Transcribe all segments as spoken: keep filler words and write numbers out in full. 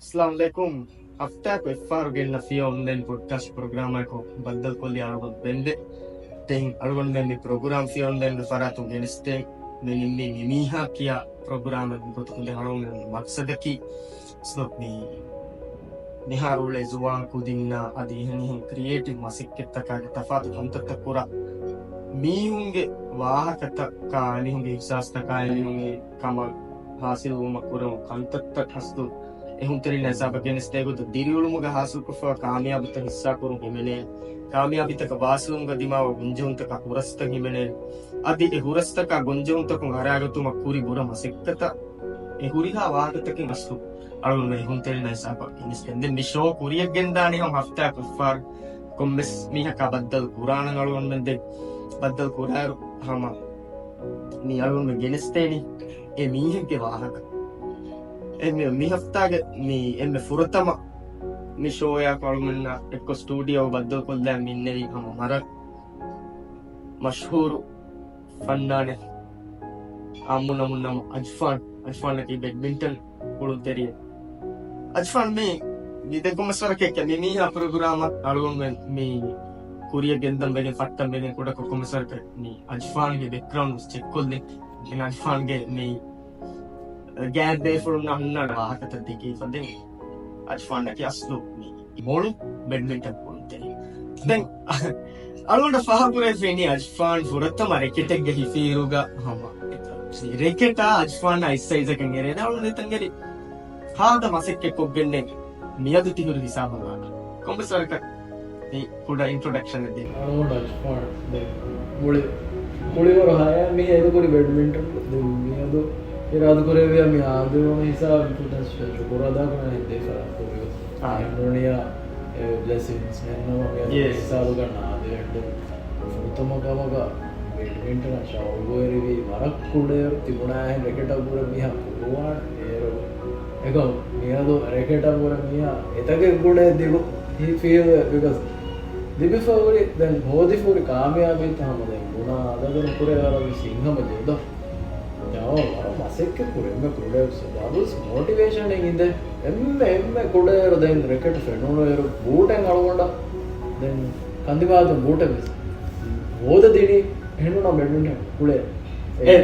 އައްސަލާމު ޢަލައިކުމް. ހަފްތާއަކު އެއްފަހަރު ގެންނަ ފިޔަވަންދެން ޕޮޑްކާސްޓް ޕްރޮގްރާމަކު ބައްދަލުކޮށްލި އަޅުގަނޑު ބެންދެ. ދެން އަޅުގަނޑުމެން މި ޕްރޮގްރާމް ފިޔަވަންދެންގެ ފަރާތުން ގެނެސްދޭ މި ނިންމީ މި މީހާ ކިޔާ ޕްރޮގްރާމެއް ގޮތުގަ. ދެން އަޅުގަނޑުމެން މަޤްޞަދަކީ މި މިހާރު އުޅޭ ޒުވާން ކުދިންނާ އަދި އެހެނިހެން ކްރިއޭޓިވް މަސައްކަތްތަކާގެ ތަފާތު ކަންތައްތައް ކުރާ މީހުންގެ ވާހަކަތަކާ، އެމީހުންގެ އިޙްސާސްތަކާ، އެމީހުންގެ ކަމަށް ހާސިލުވުމަށް ކުރެވުނު ކަންތައްތައް އަސްލު އެހުންތެރިންނަށް ހިސާބަށް ގެނެސްދޭ ގޮތަށް ދިރިއުޅުމުގަ ހާސިލުކޮށްފައިވާ ކާމިޔާބީތައް ހިއްސާކުރުން ހިމެނޭ. ކާމިޔާބީތަކަށް ވާސިލުވުމުގަ ދިމާވާ ގުންޖެހުންތަކާ ހުރަސްތައް ހިމެނޭ. އަދި އެ ހުރަސްތަކާ ގުންޖެހުންތަކުން އަރާގަތުމަށް ކުރި ބުރަ މަސައްކަތަށް އެ ހުރިހާ ވާހަކަތަކެއް އަސްލު އަޅުގަނޑުމެން އެހުންތެރިންނަށް ހިސާބަށް ގެނެސްދޭން. ދެން މި ޝޯ ކުރިއަށް ގެންދާނީ ހަމަ ހަފްތާއަކު އެއްފަހަރު ކޮންމެސް މީހަކާ ބައްދަލު ކުރާނަން. އަޅުގަނޑުމެން ދެން ބައްދަލު ކުރާއިރު ހަމަ މި އަޅުގަނޑުމެން ގެނެސްދޭނީ އެ މީހެއްގެ ވާހަކަ. އެ މި، މި ހަފްތާގެ މި އެންމެ ފުރަތަމަ މި ޝޯއާއެކު އަޅުގަނޑުމެންނާ އެއްކޮށް ސްޓޫޑިއޯ ބައްދަލުކޮށްލަން މި އިންނެވީ ހަމަ މަރަށް މަޝްހޫރު ފަންނާނެއް އާއްމު ނަމުން ނަމަ އަޒްފާން. އަޒްފާންއަކީ ބެޑްމިންޓަން ކުޅުންތެރިއެއް. އަޒްފާން މި، މި ދެން ކޮންމެސް ވަރަކަށް މި މީހާ ޕްރޮގްރާމަށް އަޅުގަނޑުމެން މި ކުރިއަށް ގެންދަން ވެގެން ފައްޓަން ވެގެން ކުޑަކޮށް ކޮންމެސް ވަރަކަށް މި އަޒްފާންގެ ބެކްގްރައުންޑް ވެސް ޗެކް ކޮށްލި. ދެން އަޒްފާންގެ މި ގާތް ބޭފުޅުންނާ ހުންނާނެ ވާހަކަތައް ދެކެވިފަ. ދެން އަޒްފާންއަކީ އަސްލު މި މޮޅު ބެޑްމިންޓަން ކުޅުންތެރި. ދެން އަޅުގަނޑަށް ފާހަގަކުރެވިފައި އިނީ އަޒްފާން ފުރަތަމަ ރެކެޓެއްގަ ހިފިއިރުގަ ހަމަ ރެކެޓާ އަޒްފާންއާ އެއް ސައިޒަކަށް އެރޭ. އަޅުގަނޑު ހިތަށް އެރި ހާދަ މަސައްކަތް ކޮށްގެންނެއް މިއަދު ތިހުރި ހިސާބަށް އާ. ކޮންމެސް ވަރަކަށް މި ކުޑަ އިންޓްރޮޑަކްޝަނެއް ދޭ. އަޅުގަނޑު އަޒްފާން ދެން މުޅި، ކުޅިވަރު ހަޔާތް މީ އެދުކުރި ބެޑްމިންޓަން. ދެން މިއަދު އިރާދަކުރެއްވިޔާ މި އާދެވުނު ހިސާބަށް އިންޕޮޓެންސް ޝުކުރު އަދާކުރަން ހިތްދޭ ފަރާތް ކުރިއަށް. އާ. އެންޑޯނިއާ ބްލެސިންގްސް ނެންނަމަ މިއަދު ޔެސް. ހިސާބުގަ ނާދެވެން ދެން ފުރަތަމަ ކަމަކަށް ބެޑްމިންޓަނަށް ޝައުގުވެރިވީ ވަރަށް ކުޑައިރު ތިބުނާހެން ރެކެޓަށް ބުރެ މީހާ ކުރުވާނެ. އޭރު އެކަމް މިއަދު ރެކެޓަށް ބުރެ މީހާ އެތަކެއް ކުޑައެއް ދިގު ހި ފީލް ވޭ. ބިކޮސް ލިބިފަ ހުރި ދެން ހޯދިފަ ހުރި ކާމިޔާބީތައް ހަމަ ދެން ބުނާ އަދަދުން ކުރޭ ވަރަށް ވެސް ހިތްހަމަޖެހި ދޯ. ޖަވާބު ވަރަށް މަސައްކަތް ކުރި އެންމެ ކުޑައެއް ވެސް ދަބުސް މޯޓިވޭޝަނެއް އިނދެ އެންމެ އެންމެ ކުޑައިރު ދެން ރެކެޓް ފެނުނުއިރު ބޫޓެއް އަޅުގަނޑަށް ދެން ކަނދިވާދުން ބޫޓެއް ވެސް ހޯދަ ދިނީ. އެހެންނުނަ ބެޑްމިންޓަން ކުޅޭ. އެ،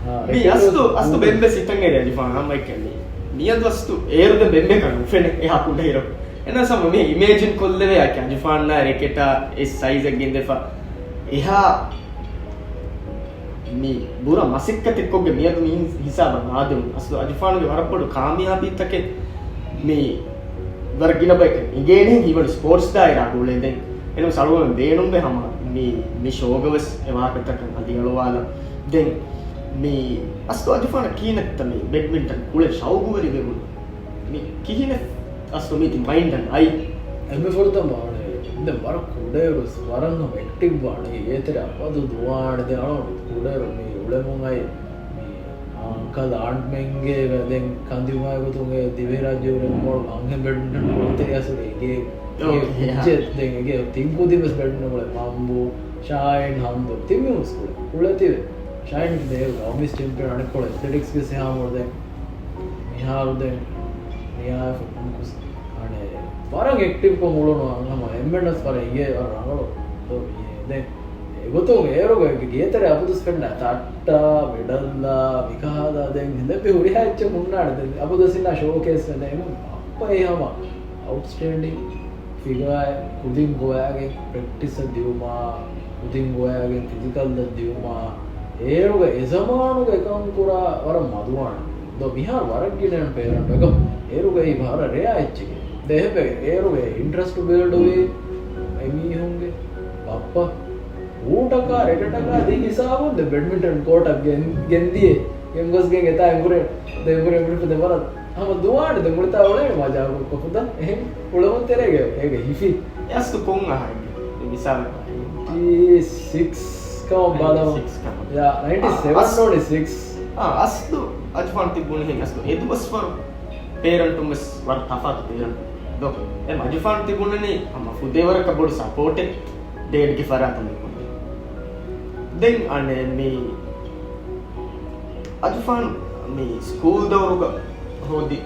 އާ، މި ރެކެޓް އަސްތު، ވެސް އަސްތު ބޫޓެއް. ބެންބެ ސިތަން އެރި އަޒިފާން ހަމައެކަނި. މިއަދު އަސްތު އޭރު ދެ ބެންބެކަން އުފެނެ އެހާ ކުޑައިރު. އެނަސް ހަމަ މި އިމޭޖިން ކޮށްލެވޭ އަކި އަޒިފާންނާ ރެކެޓާ އެ ސައިޒެއް ގެންދެފަ. އެހާ މި ބުރަ މަސައްކަތެއްކޮށްގެ މިއަދު މި ހިސާބަށް އާދެވުނު. އަސްލު އަޒިފާނުގެ ވަރަށް ބޮޑު ކާމިޔާބީތަކެއް މި ވަރަށް ގިނަ ބަޔަކަށް އެނގޭނެ ހީވަނީ ސްޕޯޓްސް ދާއިރާ ގުޅޭ. ދެން އެނަމަސް އަޅުގަނޑު ބޭނުންވޭ ހަމަ މި، މި ޝޯގަ ވެސް އެ ވާހަކަތަކަށް އަލިއަޅުވާލަން. ދެން މި އަސްލު އަޒިފާނަށް ކިހިނެއްތަ މި ބެޑްމިންޓަން ކުޅެ ޝައުގުވެރި ވެވުނު؟ މި ކިހިނެއް އަސްލު މީތި މައިންޑަށް އައި؟ އެންމެ ފުރަތަމަ ވާނެ ދެން ވަރަށް ކުޑައިރު ވެސް ވަރަށް ހަމަ އެކްޓިވް ވާނެ. އޭތެރެ އަބަދު ދުވާނެ. ދެން އަޅުގަނޑު ކުޑައިރު މި އުޅެމުން އައި މި އަންކަލް އާންޓްމެންގެ ދެން ކަންދިމާގޮތުން އެ ދިވެހިރާއްޖެ ހުރެ މޮޅު އަންހެން ބެޑްމިންޓަން ކުޅުންތެރި އަސުރެ އެގޭ، އެގޭ އޯކޭ، ކުއްޖެއް ދެން އެގޭ ތިން ކުދިން ވެސް ބެޑްމިންޓަން ކުޅޭ. މަންބޫ، ޝާހިން، ހަމްދު ތިން މީހުން ވެސް ކުޅޭ. ކުޅޭތީވެ. ޝާހިން ދޭ އޮމިސް ޗެމްޕިއަން އަނެއްކޮޅެ އެތްލެޓިކްސްގެ ސިހާމުޅު ދެން މިހާރު ދެން މިހާރު ދެން މިހާ ފުޓްބޯޅަ ކުސް އަނެއް ވަރަށް އެކްޓިވްކޮށް އުޅުނު ހަމަ އެންމެންނަސް ވަރަށް އިނގޭ ވަރަށް ރަނގަޅު ދޯ މި ދެން އެގޮތުން އޭރުގަ ގޭތެރެ އަބަދުސް ފެންނަ ތައްޓާ، މެޑަލްއާ، މިކަހާލާ ދެން ހިނދެއްބި ހުރިހާ އެއްޗެއް ހުންނާނެ. ދެން އަބަދުސް އިންނާ ޝޯކޭސް ދެން އެމު ބައްޕަ އެ ހަމަ އައުޓްސްޓޭންޑިން ފިގާއެއް ކުދިން ގޮވާގެން ޕްރެކްޓިސްއަށް ދިއުމާ، ކުދިން ގޮވާގެން ފިޒިކަލްއަށް ދިއުމާ، އޭރުގަ އެ ޒަމާނުގަ އެކަން ކުރާ ވަރަށް މަދުވާނެ. ދޯ މިހާރު ވަރަށް ގިނައިން ޕޭރެންޓް އެކަމް އޭރުގައި ވަރަށް ރެއާ އެއްޗެކޭ. ދެހެބެ އޭރުގެ އިންޓްރެސްޓް ބިލްޑް ވީ އެމީހުންގެ ބައްޕަ އޫޓަކާ ރެކެޓަކާ ދިން ހިސާބުން ދެ ބެޑްމިންޓަން ކޯޓަށް ގެން، ގެންދިޔޭ. ގެންގޮސްގެން އެތާ އެނބުރެ، ދެ އެނބުރެ އެނބުރެ ދެ ވަރަށް ހަމަ ދުވާނެ ދެ މުޅިތާ އުޅޭ މަޖާގޮ ކޮފުދަ އެހެން އުޅެމުން ތެރޭގެ އޭގެ ހިފި. އެ އަސްތު ކޮން އަހަރެއްގެ؟ މި މިސާލަކަށް ނައިންޓީ ސިކްސް ކަމަށް ބަލަމު. ނައިންޓީ ސިކްސް ކަމަށް. ޔާ، ނައިންޓީ ސެވެން އަ، ނޫނީ ސިކްސް. އަ، އަސްލު އަޒިފާން ތި ބުނިހެން އަސްލު އެދުވަސްވަރު ޕޭރެންޓުން ވެސް ވަރަށް ތަފާތު ޕޭރެންޓު. ދޯ، އެ އަޒިފާން ތި ބުނަނީ ހަމަ ފުދޭވަރަކަށް ބޮޑު ސަޕޯޓެއް ޑޭޑްގެ ފަރާތުން ލިބުނީ. ދެން އަނެއް މި އަޒިފާން މި ސްކޫލް ދައުރުގަ ހޯދި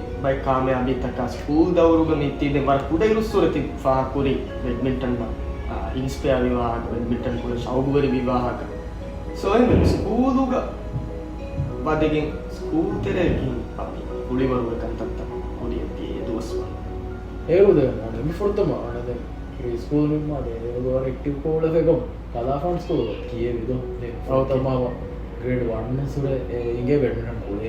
ކާމިޔާބީތަކާ ސްކޫލް ދައުރުގަ މިއްތީ ދެން ވަރަށް ކުޑައިރުއްސުރެ ތި ފާހަގަކުރީ ބެޑްމިންޓަން އިންސްޕަޔާ ވި ވާހަކަ، ބެޑްމިންޓަން ކުރަން ޝައުގުވެރި ވި ވާހަކަ. ސޯ އެހެން ސްކޫލުގަ ވަދެގެން ސްކޫލް ތެރޭގެ ކުޅިވަރުގެ ކަންތައްތައް ކުރިއަށް ދިޔަ ދުވަސްވަން. އޭރު ދެން އަނެ މި ފުރަތަމަ އަނެ ދެން ޕްރީ ސްކޫލް މި މާ ދޭ އެ ވަރަށް އެކްޓިވް ކޯޅެފެކޮ ކަލާފާން ސްކޫލް ކިޔެވިދޯ. ދެން ފުރަތަމަ ގްރޭޑް ވަން ސުރެ އިނގޭ ބެޑްމިންޓަން ކުޅޭ.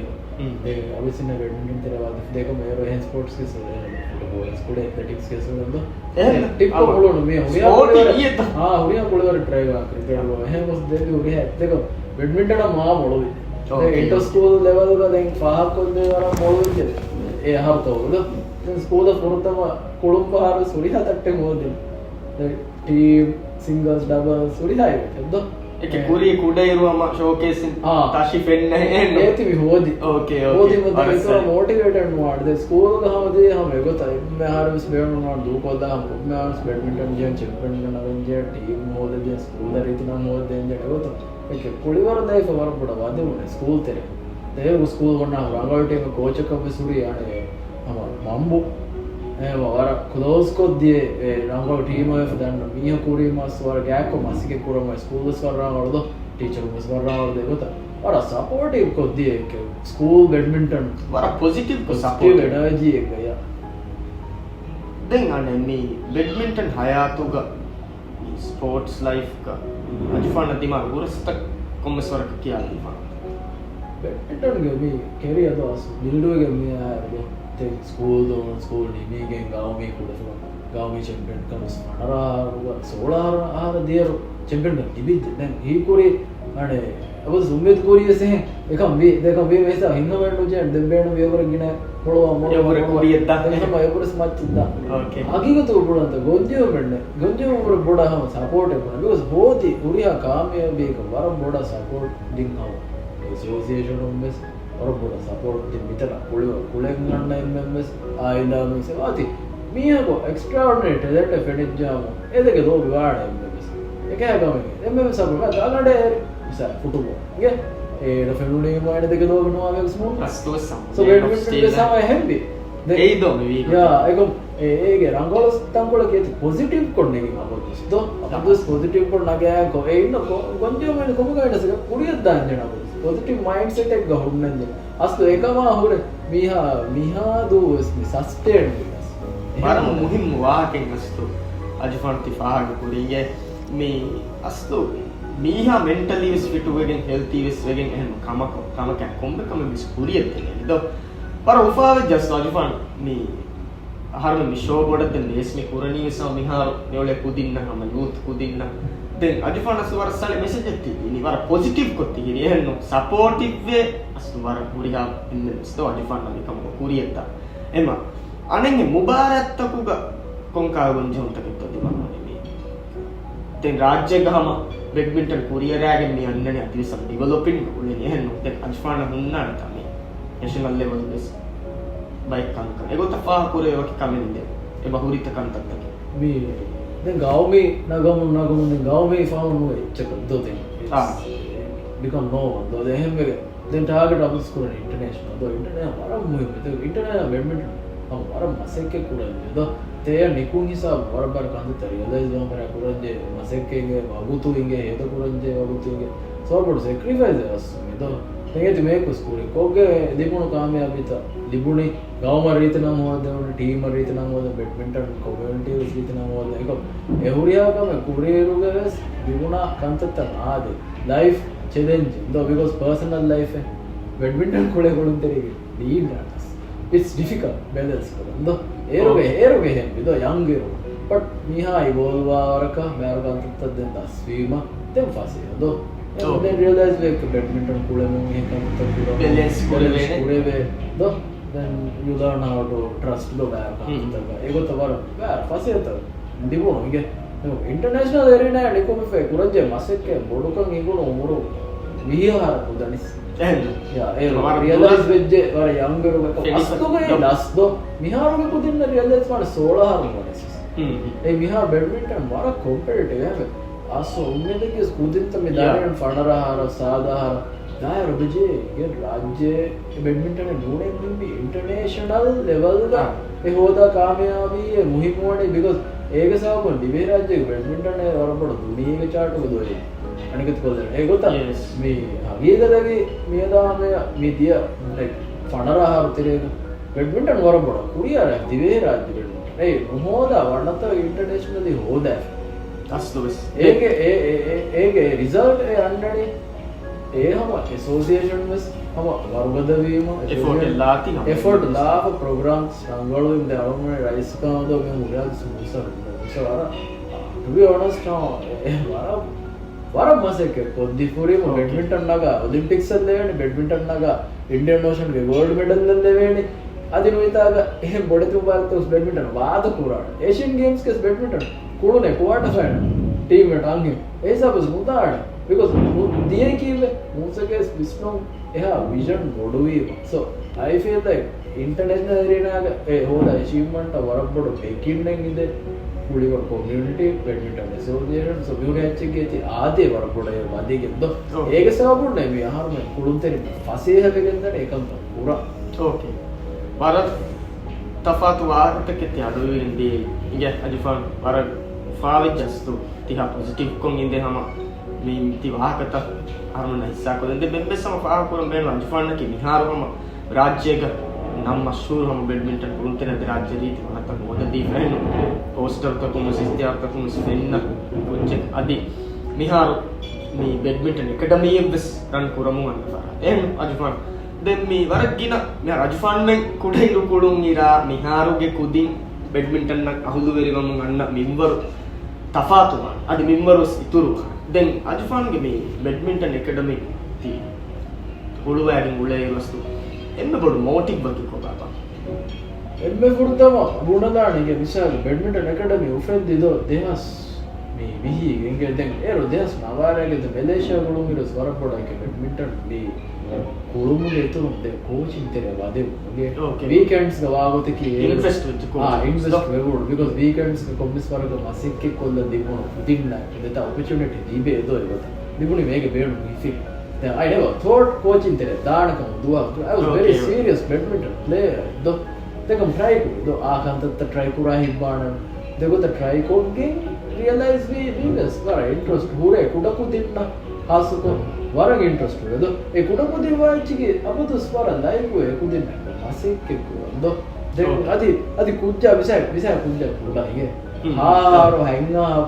ދެން އޮވެސް އިން ބެޑްމިންޓަން ތެރޭ ވަދެފި ދެކޮ މޭރު އެހެން ސްޕޯޓްސް ގެ ސުރެ ފުޓްބޯލް ސްކޫލް އެތްލެޓިކްސް ގެ ސުރެ ދޯ. އެހެން ޓިޕް ކޮޅުނު މި ހުރިހާ ކުޅިވަރެއް ކުޅިވަރެއް ޓްރައި ވާ ކްރިކެޓް ބޯ. އެހެން ގޮސް ދެން ހުރިހާ އެއްދެކޮ ބެޑްމިންޓަނަށް މާ މޮޅުވި. އިންޓަ ސްކޫލް ލެވަލްގަ ދެން ފާހަގަކޮށްދޭ ވަރަށް މޮޅުވިއްޖެ އެ އަހަރު ތޯ. ދެން ސްކޫލަށް ފުރަތަމަ ކުޅުން ފަހަރު ހުރިހާ ތައްޓެއް ހޯދިން. ޓީމް، ސިންގަލްސް، ޑަބަލްސް ހުރިހާ އިވެންޓް އެއްދޯ. އެކެ ކުރީ ކުޑައިރު ހަމަ ޝޯކޭސިން ތަށި ފެންނަ އެހެން. އޭތި މި ހޯދި. ހޯދި މަދަ އިތުރަށް މޯޓިވޭޓެޑް ނުވާނެ. ދެން ސްކޫލުގަ ހަމަ ދިޔަ ހަމަ އެގޮތަށް އެންމެ އަހަރު ވެސް ބޭނުންވާނެ ދޫކޮށްލާ ހަމަ ކޮންމެ އަހަރު ވެސް ބެޑްމިންޓަން ޖެހޭ ޗެމްޕިއަން ނަގަން ޖެހޭ ޓީމް ހޯދަން ޖެހޭ ސްކޫލަށް ރީތި ނަން ހޯދަން ޖެހޭ އެގޮތަށް. އެކެ ކުޅިވަރު ދައިފަ ވަރަށް ބޮޑަށް ވަދެވުނެ ސްކޫލް ތެރެ. އޭރު ސްކޫލް ވަންނާ ރަނގަޅު ޓީމެއް ކޯޗަކަށް ވެސް ހުރީ އަނެ ހަމަ މަންބު. އެ ވަރަށް ކްލޯސް ކޮށްދިޔަ އެ ރަނގަޅު ޓީމެއް ވެފަ ދަންނަ މީހަކު ހުރީ މަސް ވަރަށް ގާތްކޮށް މަސްކެ ކުރަމު ސްކޫލް ވެސް ވަރަށް ރަނގަޅު ދޯ. ޓީޗަރުން ވެސް ވަރަށް ރަނގަޅު ދޭ ގޮތަށް. ވަރަށް ސަޕޯޓިވް ކޮށްދިޔަ ސްކޫލް ބެޑްމިންޓަން. ވަރަށް ޕޮޒިޓިވް ކޮށް ސަޕޯޓިވް ސަޕޯޓިވް. އެނާޖީ އެއްގަޔާ. ދެން އަނެ މި ބެޑްމިންޓަން ހަޔާތުގަ ސްޕޯޓްސް ލައިފްގަ އަޖުފާނަށް ދިމާ ގުރަސްތައް ކޮންމެސް ވަރަކަށް ކިޔާލީމާ. ބެޑްމިންޓަންގެ މި ކެރިއަރ ދޯ އަސް ބިލްޑްވެގެން މި އާ ދެން ސްކޫލް ދޯ ސްކޫލް ނިމީގެން ގައުމީ ކުޑަފުޅު ގައުމީ ޗެމްޕިއަން ކަމުސް ފަނަރަ އަހަރުގަ ސޯޅަ އަހަރަ ދިޔަރު ޗެމްޕިއަން ކަމް ލިބިއްޖެ. ދެން ހީކުރި އަނެ އަބަދު އުއްމީދު ކުރީ ވެސް އެހެން އެކަން ވީ. ދެކަން ވީ ވެސް ހިނގަމެން ނުޖެހެން ދެން ބޭނު ވިޔަވަރަށް ގިނަ މޮޅުވާ މޮޅުވާ ކުރިއަށްދާ. ދެން ހަމަ އެވަރެސް މައްޗަށްދާ. ހަގީގަތު ބުނަންތަ ގޮންޖެހުމެއް ނެ. ގޮންޖެހުމުން ބޮޑަށް ހަމަ ސަޕޯޓެއް ބުނަ. ބިކޮސް ހޯދި ހުރިހާ ކާމިޔާބީގަ ވަރަށް ބޮޑަށް ސަޕޯޓް ދިން ހަމަ އެސޯސިއޭޝަނުން ވެސް ވަރަށް ބޮޑަށް ސަޕޯޓް ދިން މިތަނަށް ކުޅިވަރު ކުޅެން އަންނަ އެންމެން ވެސް އާއިލާ މީސް ވާތީ މީހަކު އެކްސްޓްރާއޮޑިނަރީ ޓެލެންޓެއް ފެނިއްޖާމު އެދެކެ ލޯބި ވާނެ އެންމެން ވެސް. އެކަހަ ގަމެއް އެންމެން ވެސް ސަޕޯޓް ދާގަނޑޭ މިސާ ފުޓުބޯ. އިނގޭ އޭނަ ފެނުނީމަ އޭނަ ދެކެ ލޯބި ނުވާ ވެސް މޫނު. ސޯ ބެޑްމިންޓަން ވެސް ހަމަ އެހެންވީ. ދެ-، އެއީ ދޯ މި ވީ ޔާ، ގޮތަށް. އެކަމް އޭގެ ރަނގަޅު ތަންކޮޅަކީ އޭތި ޕޮޒިޓިވް ކޮށް ނެގި އަބަދުވެސް ދޯ. އަބަދުވެސް ޕޮޒިޓިވް ކޮށް ނަގާކޮ އެ އިންނަ ކޮ-، ގޮންޖެހުމެއް ކޮބުގައިނަސް ކުރިއަށްދާން ޖެނަ އަބަދު. ޕޮޒިޓިވް މައިންޑްސެޓެއްގަ ހުންނަން ޖެނަ. އަސްލު އެކަމާ ހުރެ މީހާ، މީހާ ދޫ ވެސް މި ސަސްޓޭން ވެސް. ވަރަށް މުހިއްމު ވާހަކައެއް އަސްލު އަޖުފާން ތި ފާހަގަ ކުރީގެ މި އަސްލު މީހާ މެންޓަލީ ވެސް ފިޓު ވެގެން ހެލްތީ ވެސް ވެގެން އެހެން ކަމަކު، ކަމަކަށް ކޮންމެ ކަމެއް ވެސް ކުރިއަށް ދެނެވި ދޯ. ވަރަށް އުފާވެއްޖެ އަސްލު އަޖުފާން މި އަހަރުމެން މި ޝޯ ބޮޑަށް ދެން ނޭސް މި ކުރަނީ ވެސް ހަމަ މިހާރު މިއުޅޭ ކުދިންނަށް ހަމަ ޔޫތު ކުދިންނަށް. ދެން އަޖުފާން އަސްލު ވަރަށް ސަޅި މެސެޖެއް ތި ދިނީ. ވަރަށް ޕޮޒިޓިވް ކޮށް ތި ހިރި އެހެންނު ސަޕޯޓިވްވޭ އަސްލު ވަރަށް ހުރިހާ އެންމެން ވެސް ދޯ އަޖުފާން ނަމިކަމަކު ކުރިއަށްދާ. އެމަ އަނެއް މުބާރާތްތަކުގަ ކޮންކަހަލަ ގޮންޖެހުންތަކެއްތޯ ދިމާވަނީ މީ؟ ދެން ރާއްޖޭގަ ހަމަ ބެޑްމިންޓަން ކުރިއަރާގެން މި އަންނަނީ އަދިވެސް ހަމަ ޑިވެލޮޕިން އުޅެނީ އެހެންނު. ދެން އަޖުފާނަށް ހުންނާނެތާ މީ ނެޝަނަލް ލެވެލް ވެސް ބައެއް ކަންކަން އެގޮތަށް ފާހަގަކުރެވޭ ވަކި ކަމެއް ނެތް. އެބަ ހުރިތަ ކަންތައްތަކެއް. މީ ދެން ގައުމީ ނަގަމުން ނަގަމުން ދެން ގައުމީ ފާމުން ނުވެ އެއްޗަކަށް ދޯ ދެން. އާ. ބިކަމް ނޯ ދޯ ދެން އެހެންވެގެން. ދެން ޓާގެޓް އަބަދުސް ކުރަނީ އިންޓަރނޭޝަނަލް ދޯ. އިންޓަރނޭޝަނަލް ވަރަށް މުހިއްމު. އިންޓަރނޭޝަނަލް ބެޑްމިންޓަން ހަމަ ވަރަށް މަސައްކަތް ކުރަންޖެހޭ ދޯ. ތޭޔަ ނިކުން ހިސާބު ވަރަށް ބަރަ ކަންތައްތައް ރިއަލައިޒް ވާން ފަރާ ކުރަންޖެހޭ މަސައްކަތް އިނގޭ ވަގުތު އިނގޭ ހޭދަ ކުރަންޖެހޭ ވަގުތު އިނގޭ. ސޯ ބޮޑު ސެކްރިފައިސް އެއް އަސް މި ދޯ. ތެނގޭތި މޭކުސް ކުރި ކޮށްގެ ލިބުނު ކާމިޔާބީތައް ލިބުނީ ގައުމަށް ރީތި ނަން ހޯދެވުނު ޓީމަށް ރީތި ނަން ހޯދެ ބެޑްމިންޓަން ކޮމިއުނިޓީ ވެސް ރީތި ނަން ހޯދެ އެކޮ އެ ހުރިހާ ކަމެއް ކުރިއިރުގަ ވެސް ލިބުނާ ކަންތައްތައް އާދެ. ލައިފް ޗެލެންޖިން ދޯ ބިކޮސް ޕާސަނަލް ލައިފެއް ބެޑްމިންޓަން ކުޅޭ ކުޅުންތެރިގެ ޑީން އަނަސް. އިޓްސް ޑިފިކަލްޓް ބެލެންސް ކުރަން ދޯ. އޭރުގެ، އޭރުގެ ހެން ވި ދޯ ޔަންގް އިރު. ބަޓް މީހާ އިވޯލްވާ ވަރަކަށް ބޭރު ކަންތައްތައް ދެން ދަސްވީމަ ދެން ފަސޭހަ ދޯ. ދެން ރިއަލައިޒް ވޭ ބެޑްމިންޓަން ކުޅެމުން އެހެން ކަންތައް ކުރަމުން ބެލެންސް ކުރެވޭނެ. ކުރެވޭ ދޯ. ދެން ޔޫ ލާން ހައު ޓު ޓްރަސްޓް ދޯ ބޭރު ކަންތައްތަކަށް. އެގޮތަށް ވަރަށް ބޭރު ފަސޭހަތައް ލިބުނު އިނގޭ. އިންޓަރނޭޝަނަލް އެރީނާއަށް ނިކުމެފައި ކުރަންޖެހޭ މަސައްކަތް ބޮޑުކަން އިނގުނު އުމުރު ވިހި އަހަރަށް ނުދަނިސް. އެހެން. ޔާ، އޭރު ވަރަށް ރިއަލައިޒް ދުރަށް ވެއްޖެ ވަރަށް ޔަންގް އިރުގަކަ ފެނިފަ-، އަސްލުގައި ދޯ. ލަސް ދޯ. މިހާރުގެ ކުދިންނަށް ރިއަލައިޒް ވާނެ ސޯޅަ އަހަރު ނުވަނެސް. ހުން. އެ މިހާ ބެޑްމިންޓަން ވަރަށް ކޮމްޕެޓިޓިވް އެހެން. އަސްލު އުއްމީދަކީ ކުދިންތައް މި ޔާ. ދަނީ ފަނަރަ އަހަރަށް، ސާދަ އަހަރަށް. ދާއިރު ބިޖޭ އިނގޭ ރާއްޖޭ ބެޑްމިންޓަނެއް ނޫނޭ މި އިންޓަރނޭޝަނަލް ލެވަލްގަ އާ. އެ ހޯދާ ކާމިޔާބީ އެ މުހިއްމުވަނީ ބިކޮޒް އޭގެ ސަބަބުން ދިވެހި ރާއްޖޭގެ ބެޑްމިންޓަން އެ ވަރަށް ބޮޑު ދުނިޔޭގެ ޗާޓުގަ ދޯ އެ އަނެކެތި ކޮށްލަން. އެ ގޮތަށް ޔެސް. މި ހަގީގަތަކީ މިއަދާ ހަމަޔަށް މި ދިޔަ ލައިކް ފަނަރަ އަހަރު ތެރޭގަ ބެޑްމިންޓަން ވަރަށް ބޮޑަށް ކުރިއަރާ ދިވެހި ރާއްޖެ ބެޑްމިންޓަން. އެ ނުހޯދާ ވަންނަތަ އިންޓަރނޭޝަނަލީ ހޯދާ. އަސްލު ވެސް. އޭގެ، އޭ، އޭ، އޭ، އޭގެ ރިޒަލްޓް އެ އަންނަނީ އޭ ހަމަ އެސޯސިއޭޝަން ވެސް ހަމަ ވަރުގަދަ ވީމަ، އެފޯޓް ލާތި ހަމަ އެފޯޓް ލާފަ ޕްރޮގްރާމްސް ރަނގަޅުވީމަ ދެ އަޅުގަނޑު ރައީސް ކަމަށް ދޯ މި ހުރިހާ މޫސަ، މޫސަ ވަރަށް، ޓު ބީ އޮނަސްޓް ހަމަ އެ ވަރަށް، ވަރަށް މަސައްކަތް ކޮށްދީފަ ހުރީމަ އޯކޭ. ބެޑްމިންޓަން ނަގާ އޮލިމްޕިކްސް އަށް ލެވޭނެ، ބެޑްމިންޓަން ނަގާ އިންޑިއަން އޯޝަންގެ ގޯލްޑް މެޑަލް އަށް ލެވޭނެ. އަދި ނުވިތާގަ އެހެން ބޮޑެތި މުބާރާތްތައް ވެސް ބެޑްމިންޓަން ވާދަ ކުރާނެ. އޭޝިއަން ގޭމްސްގެ ވެސް ބެޑްމިންޓަން ކުޅުނެ ކުއާޓަ ފައިނަލް ޓީމް އެއް އަންހެން. އެ ހިސާބު ވެސް ނުދާނެ. ބިކޮޒް ދިޔައީ ކީއްވެ؟ މޫސަގެ ވިސްނުން އެހާ ވިޒަން ބޮޑުވީމަ. So, I feel like އިންޓަރނޭޝަނަލް އެރީނާގަ އެ ހޯދާ އެޗީވްމަންޓަށް ވަރަށް ބޮޑު ބެކިންއެއް އިނދެ ކުޅިވަރު ކޮމިއުނިޓީ ބެޑްމިންޓަން އެސޯސިއޭޝަން. So، މިހުރި އެއްޗެއްގެ އެތި އާދޭ ވަރަށް ބޮޑަށް ވަދެގެން ދޯ. އޯ. އޭގެ ސަބަބުންނޭ މި އަހަރުމެން ކުޅުންތެރިން ފަސޭހަވެގެން ދަނީ އެކަން ކުރާ. އޯކޭ. ވަރަށް ތަފާތު ވާހަކަތަކެއް ތި އަޑުއިވިން ދީ. އިނގޭ އަޖުފާން ވަރަށް އުފާވެއްޖަސްތު ތިހާ ޕޮޒިޓިވްކޮށް އިނދެ ހަމަ މި ތި ވާހަކަތައް އަހަރުމެންނަށް ހިއްސާކޮށްލަން. ދެން ދެންމެސް ހަމަ ފާހަގަކުރަން ބޭނުން އަޖުފާނަކީ މިހާރު ހަމަ ރާއްޖޭގަ ނަން މަޝްހޫރު ހަމަ ބެޑްމިންޓަން ކުޅުންތެރި އަދި ރާއްޖެ ރީތި ވަނަތައް ހޯދަދީފައެއްނު. ޕޯސްޓަރުތަކުން ވެސް އިޝްތިހާރުތަކުން ވެސް ފެންނަ ކުއްޖެއް. އަދި މިހާރު މި ބެޑްމިންޓަން އެކަޑަމީއެއް ވެސް ރަން ކުރަމުން އަންނަ ފަރާތް. އެހެން އަޖުފާން ދެން މި ވަރަށް ގިނަ މި އަޖުފާންމެން ކުޑައިރު ކުޅުން އިރާ މިހާރުގެ ކުދިން ބެޑްމިންޓަންއަށް އަހުލުވެރިވަމުން އަންނަ މިންވަރު ތަފާތުވާނެ. އަދި މިންވަރު ވެސް އިތުރުވާނެ. ދެން އަޖުފާންގެ މި ބެޑްމިންޓަން އެކަޑަމީ ތި ހުޅުވައިގެން އުޅޭ ރަސްތު އެންމެ ބޮޑު މޯޓިވްއަކީ ކޮބާބާ؟ އެންމެ ފުރަތަމަ ބުނަލާނެ މިސާލު ބެޑްމިންޓަން އެކަޑަމީ އުފެއްދި ދޯ ދެހާސް މި ވިހީގެ އިނގޭ ދެން އޭރު ދެހާސް ނަވާރައިގެ ދެ މެލޭޝިޔާ ގުޅުން އިރުސް ވަރަށް ބޮޑަކަށް ބެޑްމިންޓަން މި ކުޅުމުގެ އިތުރުން ދެ ކޯޗިން ތެރެ ވަދެވުމުގެ އޯކޭ. ވީކެންޑްސްގަ ވާގޮތަކީ އޭރު އިންވެސްޓް ވެއްޖެ އާ، ކޯޗިން. އިންވެސްޓް ވެވުނު. ބިކޮޒް ވީކެންޑްސްގަ ކޮންމެސް ވަރަކަށް މަސައްކަތް ކޮށްލަ ލިބުނު ކުދިންނަށް ދެތާ އޮޕޮޗުނިޓީ ލިބޭ ދޯ އެގޮތަށް. ލިބުނީ މޭގެ ބޭނުން ހިފި. ދެން އައި ނެވަ ތޯޓް ކޯޗިން ތެރެ ދާނެކަމަށް ދުވާ. އައި ވަޒް ވެރީ އޯކޭ. ސީރިއަސް ބެޑްމިންޓަން ޕްލޭޔަރ ދޯ. ދެކަމް ޓްރައި ކުރި ދޯ. އާ ކަންތައްތައް ޓްރައި ކުރާ ހިތް ބާނަން. ދެގޮތަށް ޓްރައި ކޮށްގެން ރިއަލައިޒް ވީ މީވެސް ވަރަށް އިންޓްރެސްޓް ހުރޭ ކުޑަކުދިންނަށް ހާއްސަކޮށް ވަރަށް އިންޓްރެސްޓް ހުރޭ ދޯ. އެ ކުޑަކުދިން ވާއެއްޗިގެ އަބަދުސް ވަރަށް ލައިބު އެ ކުދިންނަށް މަސައްކަތް ކުރަން ދޯ. ދެން އޯކޭ. އަދި، އަދި ކުއްޖާ މިސާ، މިސާ ކުއްޖާ ކުޑަ އިނގޭ. ހުން. ހާރު ހަތް އަހަރު.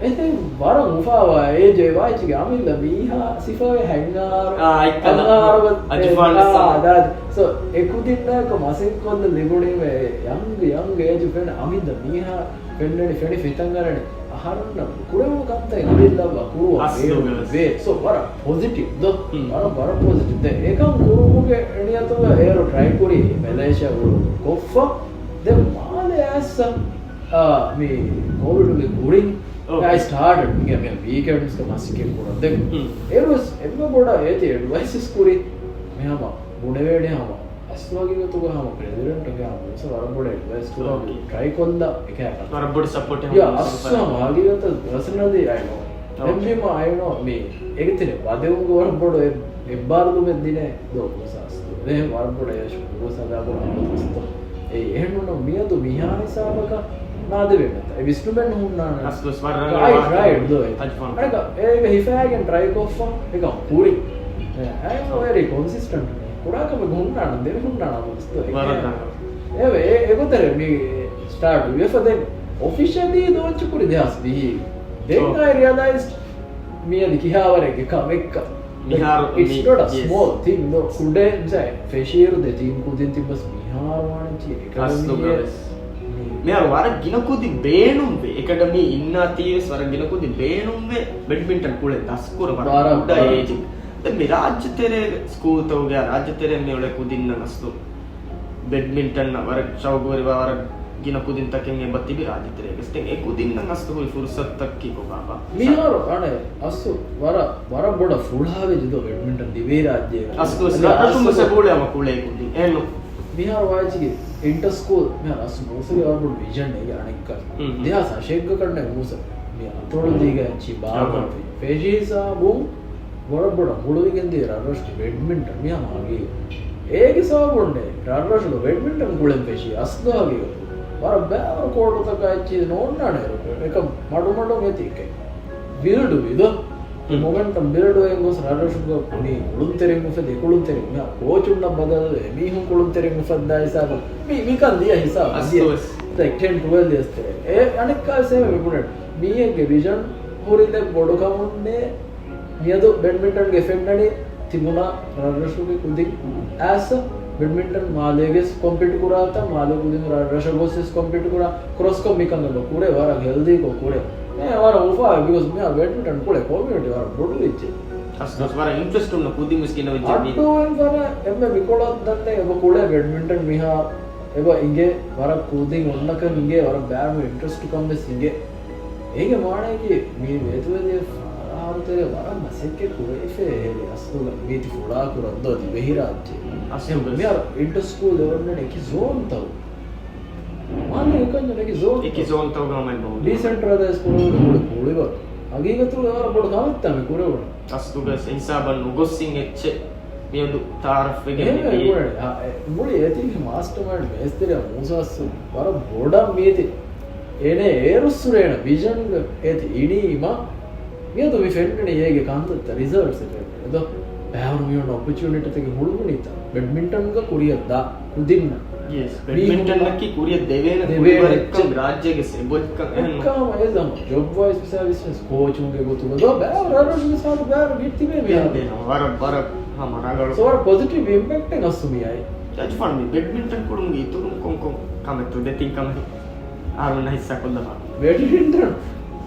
އެ ދެން ވަރަށް އުފާވާ އޭޖޭ ވާއެއްޗިގެ އަމިއްލަ މީހާ ސިފަވެ ހަތް އަހަރު. އާ، އައިކަލަ. އަން އަހަރު އަޖުފާން އާ، ސަ- ދާދި. ސޯ، އެ ކުދިންނާއެކު މަސައްކަތް ކޮށްލަ ލިބުނީމެ ޔަންގް، ޔަންގް އޭޖު ފެން އަމިއްލަ މީހާ ފެންނަނީ ފެނި ފިތަން އަރަނީ. އަހަރެންނަށް ކުރެވުނު ކަންތައް އެނގިލައްވާ ކުރުވާ އަސްލުގަ ބޭނުން ވޭ. ސޯ، ވަރަށް ޕޮޒިޓިވް ދޯ. ހުން. ވަރަށް، ވަރަށް ޕޮޒިޓިވް. ދެން އެކަން ކުރުމުގެ ނިޔަތުގަ އޭރު ޓްރައި ކުރީ މެލޭޝިޔާ ވަރަށް ކޮށްފަ. ދެން މާލެ އައިސް، އާ، މި ކޯވިޑުގެ ކުރިން އޯކޭ. އައި ސްޓާޓެޑް މި، މި ވީކެންޑްސްގެ މަސައްކަތް ކުރަން. ދެން ހުން. އޭރުވެސް އެންމެ ބޮޑަށް އޭތި އެޑްވައިސް ކުރި މި ހަމަ ބުނެވޭނެ ހަމަ އަސްލު ހަގީގަތުގަ ހަމަ ޕްރެޒިޑެންޓުގެ ހަމަ މޫސަ ވަރަށް ބޮޑަށް އެޑްވައިސް ކުރާ އޯކޭ. ޓްރައި ކޮށްލާ އެކަހަ ކަން. ވަރަށް ބޮޑު ސަޕޯޓެއް ޔާ، ހަމަ އަސްލު ހަމަ ހަގީގަތަށް ޕާސަނަލީ އައި ނޯ. އޯކޭ. އެހެންވީމަ އައި ނޯ މި އެގެތެރެ ވަދެވުމުގެ ވަރަށް ބޮޑު އެއް، އެއްބާރުލުމެއް ދިނޭ ދޯ މޫސަ އަސްލު. އެހެން ވަރަށް ބޮޑަށް އެ ޝުކުރު ސަދާ ބޮޑަށް އަމަދު ދުވަސްތޯ. އެ އެހެން ނޫން މިއަދު މިހާ ހިސާބަކަށް ނާދެވޭނެތަ؟ އެ ވިސްނުމެއް ނުހުންނާނެ. އަސްލު ވަރަށް ރަނގަޅު ރައިޓް، ވާހަކަ. ރައިޓް ދޯ. އަޖުފާން. އަނެކަ އޭގެ ހިފައިގެން ޓްރައި ކޮށްފަ އެކަން ކުރި. އެ، އައި އެމް ވެރީ ކޮންސިސްޓެންޓް. ކުޑަކަމެއް ހުންނާނަން ދެވި ހުންނާނަން ވަރަށް ދޯ. އެ، ރަނގަޅު. އެ، އެ، އެގޮތަށް މި ސްޓާޓް ވެފަ ދެން އޮފިޝަލީ ލޯންޗް ކުރި ދެހާސް ވިހީ. ދެން އޯ. އައި ރިއަލައިޒްޑް މިއަދި ކިހާވަރެއްގެ ކަމެއްކަ. މިހާރު އިޓްސް މި، ނޮޓް އަ ޔެސް. ސްމޯލް ތިން ދޯ. ކުޑަ މިސާ ފެށިއިރު ދެ ތީން ކުދިން ތިއްބަސް މިހާރު ވާނެ ޗީ އެކަޑަމީ އަސްލުގަ ވެސް. މި މިހާރު ވަރަށް ގިނަ ކުދިން ބޭނުންވޭ. އެކަޑަމީ އިންނާތީ ވެސް ވަރަށް ގިނަ ކުދިން ބޭނުންވޭ. ބެޑްމިންޓަން ކުޅެ ދަސްކުރަ ވަރަށް ވަރަށް ކުޑަ ވަރަށް. އޭޖެއް. ދެން މި ރާއްޖެ ތެރޭގެ ސްކޫލްތަކުގެ ރާއްޖެ ތެރޭ މި އުޅޭ ކުދިންނަށް އަސްލު ބެޑްމިންޓަންއަށް ވަރަށް ޝައުގުވެރިވާ ވަރަށް ގިނަ ކުދިންތަކެއް އެބަ ތިބި ރާއްޖެތެރޭގަސް. ދެން އެ ކުދިންނަށް އަސްލު ހުރި ފުރުސަތުތަކީ ކޮބާބާ؟ މިހާރު އަނެއް އަސްލު ވަރަށް، ވަރަށް ބޮޑަށް ފުޅާވެއްޖެ ދޯ ބެޑްމިންޓަން ދިވެހި ރާއްޖޭގަ. އަސްލު އަދި ސްނާކަށުން އަސްލު ވެސް އެބައުޅޭ ހަމަ ކުޅޭ ކުދިން. އެހެންނު. މިހާރު ވާއެއްޗިގެ އިންޓަ ސްކޫލް މިހާރު އަސްލު މޫސަގެ ވަރަށް ބޮޑު ވިޒަން އެއް އަނެއްކަ. ހުން، ހުން. ދެހާސް ހަށެއްގަ ކަންނެ މޫސަ މި އަތޮޅު ދީގަ އެއްޗި ބާވަން އަހަ. ފެށި ހިސާބުން ވަރަށް ބޮޑަށް ހުޅުވިގެންދިޔަ ރަށްރަށުގެ ބެޑްމިންޓަން މިހާ ހަގީގަތު. އޭގެ ސަބަބުންނޭ ރަށްރަށުގަ ބެޑްމިންޓަން ކުޅެން ފެށީ އަސްލު ހަގީގަތު. ވަރަށް ބައިވަރު ކޯޓުތަކާ އެއްޗިހި ނޯންނާނެ އޭރު. އެކަމް މަޑުމަޑުން އެތި އެކެއް ބިލްޑުވި ދޯ. މި މޮމެންޓަމް ބިލްޑުވެގެން ގޮސް ރަށްރަށުގަ މި ކުޅުންތެރިން އުފެދި ކުޅުންތެރިން މިހާ ކޯޗުންނަށް ބަދަލުވެ މީހުން ކުޅުންތެރިން އުފައްދާ ހިސާބަށް މި، މިކަން ދިޔަ ހިސާބަށް ދިޔަ. އަސްލުވެސް. ޓެން ޓުވެލް އިޔަސް ތެރޭ. އެ އަނެއްކާވެސް އެހެން މި ބުނެ. މީހެއްގެ ވިޝަން ހުރިލެއް ބޮޑުކަމުންނޭ މިއަދު ބެޑްމިންޓަންގެ ފެންނަނީ ތިބުނާ ރަށްރަށުގެ ކުދިން އައިސް ބެޑްމިންޓަން މާލޭގެސް ކޮމްޕީޓް ކުރާތާ، މާލޭ ކުދިން ރަށްރަށަށް ގޮސްވެސް ކޮމްޕީޓް ކުރާ، ކްރޮސްކޮށް މިކަން އެބަ ކުރޭ، ވަރަށް ހެލްދީކޮށް ކުރޭ. އެ ވަރަށް އުފާވޭ، ބިކޮސް މިހާ ބެޑްމިންޓަން ކުޅޭ ކޮމިއުނިޓީ ވަރަށް ބޮޑު ވެއްޖެ. އަސްލު ވަރަށް އިންޓްރެސްޓް އޮންނަ ކުދިން ވެސް ގިނަ ވެއްޖެ މީ. އައްޑޫއިން ވަރަށް އެންމެ މިކޮޅަށް ދަންނަ އެބަ ކުޅޭ ބެޑްމިންޓަން މިހާ އެބަ އިނގޭ، ވަރަށް ކުދިން އޮންނަކަން އިނގޭ، ވަރަށް ބައިވަރު އިންޓްރެސްޓްކަން ވެސް އިނގޭ. އޭގެ މާނައަކީ މި ވޭތުވެދިޔަ ފަހަރު ތެރޭ ވަރަށް މަސައްކަތް ކުރެވިފައޭ ހޭލި އަސްލުގަ މީތި ފުޅާ ކުރަން ދޯ ދިވެހިރާއްޖެ. އަސްލު ވެސް. މިހާރު އިންޓަރ ސްކޫލް އެވަންނަން އެކި ޒޯންތައް. މާނަ އެކަންޏަށް އެކި ޒޯން. އެކި ޒޯންތައް ގަމަން ބޯ. ޑީސެންޓްރަލައިޒް ކުރެވުނު ކުޅި ކުޅިވަރު. ހަގީގަތުގަ ވަރަށް ބޮޑު ކަމެއްތާ މި ކުރެވުނު. އަސްލުގަ އެ ހިސާބަށް ނުގޮސްސިން އެއްޗެއް މިއަދު ތައާރަފްވެގެން އެހެން މި އެ ބީ. ގުޅެނީ. އާ، އެ، މުޅި އޭތި މާސްޓަރ މައިންޑް މޭސްތިރިއާ މޫސާ އަސްލު ވަރަށް ބޮޑަށް މީތި. އޭނަ އޭރުއްސުރޭނަ ވިޝަންގަ އޭތި އިނީމަ މިއަދު މި ފެންނަނީ އޭގެ ކަންތައްތައް ރިޒަލްޓްސް އެ ފެންނަނީ. އެދޯ ބައިވަރު މިއޮންނަ އޮޕޮޗުނިޓީތަކެއް ހުޅުވުނީތަ؟ ބެޑްމިންޓަންގަ ކުރިއަށް ދާ ކުދިންނަށް. ޔެސް، މީ ބެޑްމިންޓަންއަކީ ކުރިއަށް ދެވޭނެ ދެވޭނެ ކުޅިވަރެއްކަން އެއްޗެއް. ރާއްޖޭގެ އެބޮތްކަން އެހެން. އެއްކާމަ އެ ޒަމަން ޖޮބް ވައިސް ވިސާ ވިސްނަސް ކޯޗުންގެ ގޮތުގަ ދޯ ބައިވަރު ރަށްރަށުގެ ސާދު ބައިވަރު ގިންތިބޭ މި ދެން ވަރަށް، ވަރަށް ހަމަ ރަނގަޅު. ސޯ ވަރަށް ޕޮޒިޓިވް އިމްޕެކްޓެއް އަސްލު މި އައި. އަޖުފާން މި ބެޑްމިންޓަން ކުޅުމުގެ އިތުރުން ކޮން ކޮން ކަމެއް ތުދެތިން ކަމެއް އަހަރުމެންނަށް ހިއްސާ ކޮށްލަފާ. ބެޑްމިންޓަން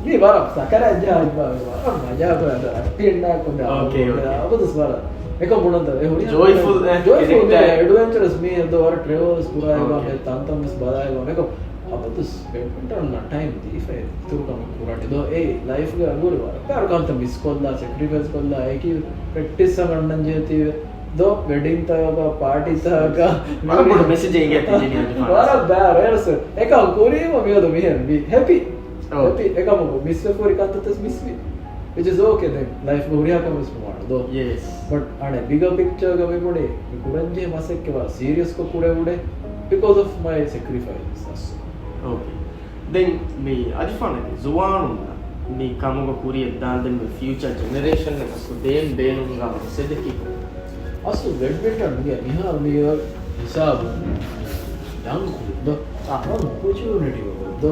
މީ ވަރަށް ސަކަރާތް ޖަހާ ވަރަށް މަޖާކޮށް އަދަ އައްޓިންނާ ކުދާ އޯކޭ، އޯކޭ. އަބަދުސް ވަރަށް އެކަން ބުނަންތަ އެ ހުރި ޖޯއިފުލް، އެ، ޖޯއިފުލް މީ ކެރެކްޓާ. އެޑްވެންޗަރަސް މީ އެދޯ ވަރަށް ޓްރެވަލްސް ކުރާ އެބަ އޯކޭ. މެ ތަންތަން ވެސް ބަލާ އެބަ މެކޮ އަބަދުސް ބެޑްމިންޓަން ޓައިމް ދީފައި އިތުރުކަމެއް ކުރަން އެދޯ އެ ލައިފްގެ އަގުރި ވަރަށް ކާރު ކަންތައް މިސް ކޮށްލާ ސެކްރިފައިސް ކޮށްލާ އެކި ޕްރެކްޓިސް އަންނަން ޖެހޭތީވެ. ދޯ ވެޑިން ތަކަކާ ޕާޓީ ތަކަކާ ވަރަށް ބޮޑު މެސެޖެއް އިނގޭތީ ޖެނިއަން ވަރަށް ބާރު އޭރުސް އެކަން ކުރީމަ މިއަދު މިހެން ވީ ހެޕީ. އޯ. ހެޕީ އެކަމަކު މިސްވެފަ ހުރި ކަންތައްތަސް މިސްވީ. ވިޗް އިޒް އޯކޭ ދެން ލައިފްގެ ހުރިހާ ކަމެއް ވެސް ނުވާނެ ދޯ. ޔެސް. ބަޓް އަނެއް ބިގަ ޕިކްޗާގަ މި ބުނީ މި ކުރަންޖެހޭ މަސައްކަތް ވަރަށް ސީރިއަސްކޮށް ކުރެވުނޭ ބިކޯސް އޮފް މައި ސެކްރިފައިސް އަސް. އޯކޭ. ދެން މި އަޖިފާނަކީ ޒުވާނުންނަށް މި ކަމުގަ ކުރިއަށް ދާން ދެން މި ފިއުޗާ ޖެނެރޭޝަން އަސްލު ދޭން ބޭނުންވާ މެސެޖަކީ ކޮން؟ އަސްލު ބެޑްމިންޓަންގެ މިހާރު މި ހިސާބު ޔަންގް ކުދިން ދޯ؟ އާ. ވަރަށް އޮޕޮޗުނިޓީ އޮތް ދޯ؟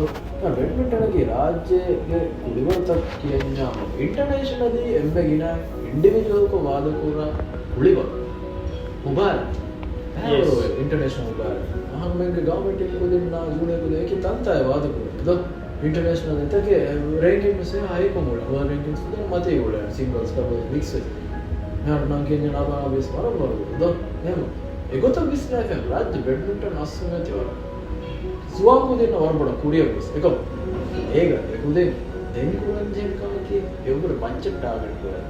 ބެޑްމިންޓަނަކީ ރާއްޖޭގެ ކުޅިވަރުތައް ކިޔަންޏާ އިންޓަރނޭޝަނަލީ އެންމެ ގިނަ އިންޑިވިޖުއަލްކޮށް ވާދަކުރާ ކުޅިވަރު. މުބާރާތް. ޔެސް. އިންޓަރނޭޝަނަލް މުބާރާތް. އަހަރުމެންގެ ގައުމެއް ޓީމް ކުދިންނާ ޖޫނިއަ ކުދިން އެކި ތަންތާއެއް ވާދަކުރޭ. ދޯ؟ އިންޓަރނޭޝަނަލް އެތަކެއް ރޭންކިން ވެސް ހައިކޮށް އުޅޭ. ވޯލްޑް ރޭންކިންސް ފުދޭ މަތީ އުޅޭ. ސިންގްލްސް، ޑަބްލްސް، މިކްސް ވެސް. މިހާރު ނަން ކިޔަން އަބާ ވެސް ވަރަށް ވަރު. ދޯ؟ އެހެން. އެގޮތަށް ވިސްނާފަ ރާއްޖެ ބެޑްމިންޓަން އަސްލު މޭތި ވަރަށް ޒުވާން ކުދިންނަށް ވަރަށް ބޮޑަށް ކުރިއަށް ވެސް. އެކަމް އޭގަ އެކުދިން ދެން ކުރަންޖެހޭ ކަމަކީ އެއަށްވުރެ ބައްޖެޓް ޓާގެޓް ކުރަން.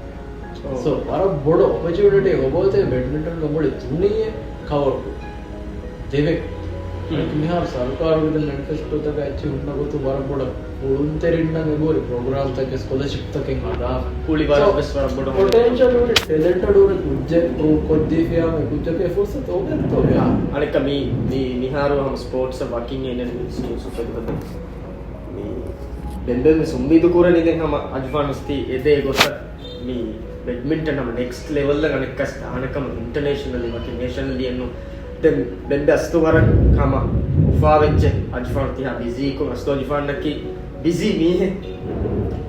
އޯ. ސޯ، ވަރަށް ބޮޑު އޮޕޮޗުނިޓީ އެބައޮތޭ ބެޑްމިންޓަންގަ މުޅި ދުނިޔެ ކަވަރ ކުރުން. ދެވެ. ހުން. މިހާރު ސަރުކާރުގެ މެނިފެސްޓޯތަކަށް އެއްޗެއް ހުންނަ ގޮތުން ވަރަށް ބޮޑަށް ކުޅުންތެރިންނަށް އެބަހުރި ޕްރޮގްރާމްތަކެއް ސްކޮލަޝިޕްތަކެއް ހަދާ. ކުޅިވަރަށް ސޯ، ވެސް ވަރަށް ބޮޑު ޕޮޓެންޝަލް ހުރި ޓެލެންޓެޑް ހުރި ކުއްޖެއް ކޮށްދީފިޔާމަ ކުއްޖަކަށް ފުރުސަތު އޮވޭތޯ ވޭ. އާ، އަނެއްކާ މި، މި، މިހާރު ހަމަ ސްޕޯޓްސް ވަކިން އެނެ މި ސްޕޯޓްސް އުފެދުމަށް މި ބެންބެން ވެސް އުއްމީދު ކުރަނީ ދެން ހަމަ އަޖުފާން އުސްތީ އެދޭ ގޮތަށް މި ބެޑްމިންޓަން ހަމަ ނެކްސްޓް ލެވަލްއަށް އަނެއްކާސް ދާނެ ކަމަށް އިންޓަރނޭޝަނަލީ ވަކި ނޭޝަނަލީ އެއްނު. ދެން ބެންބެ އަސްތު ވަރަށް ހަމަ އުފާވެއްޖެ އަޖުފާން ތިހާ ބިޒީކޮށް އަސްތު އަޖުފާންއަކީ ބިޒީ މީހެއް.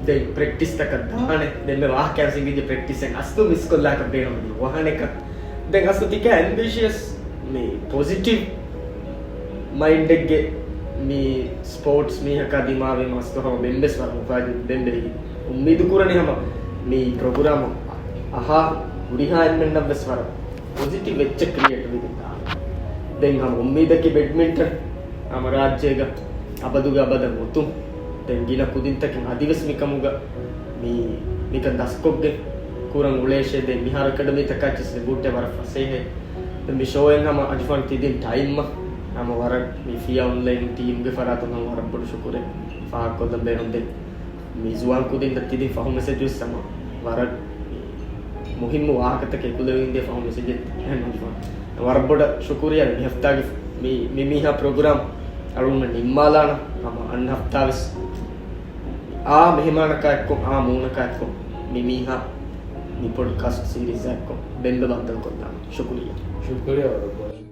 ދެން ޕްރެކްޓިސްތަކަށް ދާނެ. ދެން މި ވާހަކައިން ސިނގިޖެ ޕްރެކްޓިސްއެއް އަސްތު މިސްކޮށްލާކަށް ބޭނުން ވަހަނެކަށް. ދެން އަސްތު ތިކާ އެމްބިޝިއަސް މި ޕޮޒިޓިވް މައިންޑެއްގެ މި ސްޕޯޓްސް މީހަކާ ދިމާވީމަ އަސްތު ހަމަ ބެންބެސް ވަރަށް އުފާވެ ބެންބެ އުއްމީދު ކުރަނީ ހަމަ މި ޕްރޮގްރާމް އަހާ ހުރިހާ އެންމެންނަށް ވެސް ވަރަށް ޕޮޒިޓިވް އެއްޗެއް ކްރިއޭޓް ވެގެން ދާނެ. ދެން ހަމަ އުއްމީދަކީ ބެޑްމިންޓަން ހަމަ ރާއްޖޭގަ އަބަދުގެ އަބަދަށް އޮތުން. ދެން ގިނަ ކުދިންތަކެއް އަދިވެސް މިކަމުގަ މި، މިކަން ދަސްކޮށްގެން ކުރަން އުޅޭށޭ. ދެން މިހާރު އެކަޑަމީތަކާ އެއްޗެސް ލިބުއްޓެ ވަރަށް ފަސޭހައެއް. ދެން މި ޝޯއިން ހަމަ އަޖުފާން ތިދިން ޓައިމްއަށް ހަމަ ވަރަށް މި ފިޔާ އޮންލައިން ޓީމްގެ ފަރާތުން ހަމަ ވަރަށް ބޮޑު ޝުކުރެއް ފާހަގަކޮށްލަން ބޭނުން. ދެން މި ޒުވާން ކުދިންނަށް ތިދިން ފަހު މެސެޖު ވެސް ހަމަ ވަރަށް މި މުހިއްމު ވާހަކަތަކެއް އެކުލެވިގެން ދިޔަ ފަހުން ވެސް އެއްޗެއް އެހެން ނުލިބުނު. ވަރަށް ބޮޑަށް ޝުކުރިއްޔާ މި ހަފްތާގެ މި، މި މީހާ ޕްރޮގްރާމް އަޅުގަނޑުމެން ނިންމާލާނަން. ހަމަ އަންނަ ހަފްތާ ވެސް އާ މެހެމާނަކާ އެއްކޮށް، އާ މޫނަކާ އެއްކޮށް މި މީހާ މި ޕޮޑްކާސްޓް ސީރީޒާ އެއްކޮށް ބެންބެ ބައްދަލުކޮށްލާނަން. ޝުކުރިއްޔާ. ޝުކުރިއްޔާ ވަރަށް ބޮޑަށް.